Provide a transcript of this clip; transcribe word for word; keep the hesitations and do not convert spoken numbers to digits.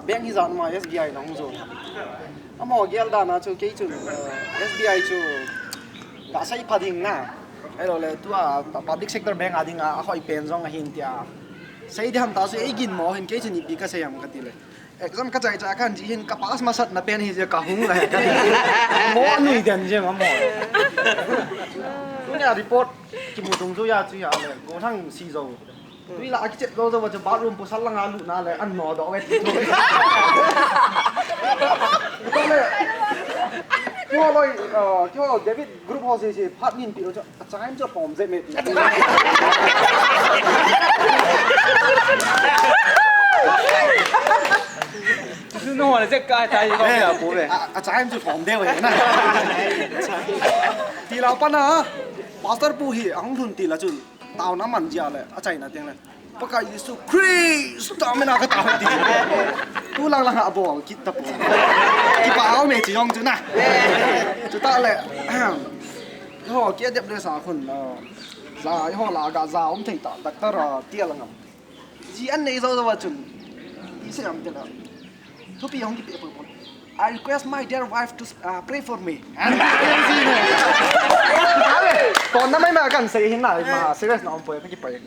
Bank hi jan ma S B I na hung jo. Amaho gel dan a chu kei chun, eh, S B I chu ka sei pha ding na. Ahilou le tua public sector bank a ding a, ahoi pen jong ahin tia. Sei ding ham ta chu ei ginmo hin kei chun ipi ka sei ham ka ti le. Exam ka chai cha kan ji hin ka pass masat na pen hi je ka hung le. Mo nui den je ma mo. Tunia report kimu tung chu ya chu ya le. Ko thang si jo. Tui la a kichep zo zo va chu bathroom pasal langa lut na le an no do ve ti thu. Ko le. Ko loi, eh, ko David group ho si si phat nin pi lo chu a chain chu pom je me ti. Chu no le je ka ta ji ko ya ko ve. A, a chain chu pom de ve na. Ti la pa na. Pastor pu hi a hung lhun ti la chun. Taona man jia le, a chaina teng le. Pakai Jesu Christa mina ka tao ti. Tu lang lang a bol kit ta po. Kipa au me chi jong chu na. Chu ta le. Ho, kia dep le sa khun. Za, ho la ga za um thei ta, doctor a tia la ngam. Ji an nei zo zo wa chun. I se am te la. Thupi hong kipe pon pon. I request my dear wife to, uh, pray for me. Ton na mai ma kan sei hin na ma serious na om poi ka kipai.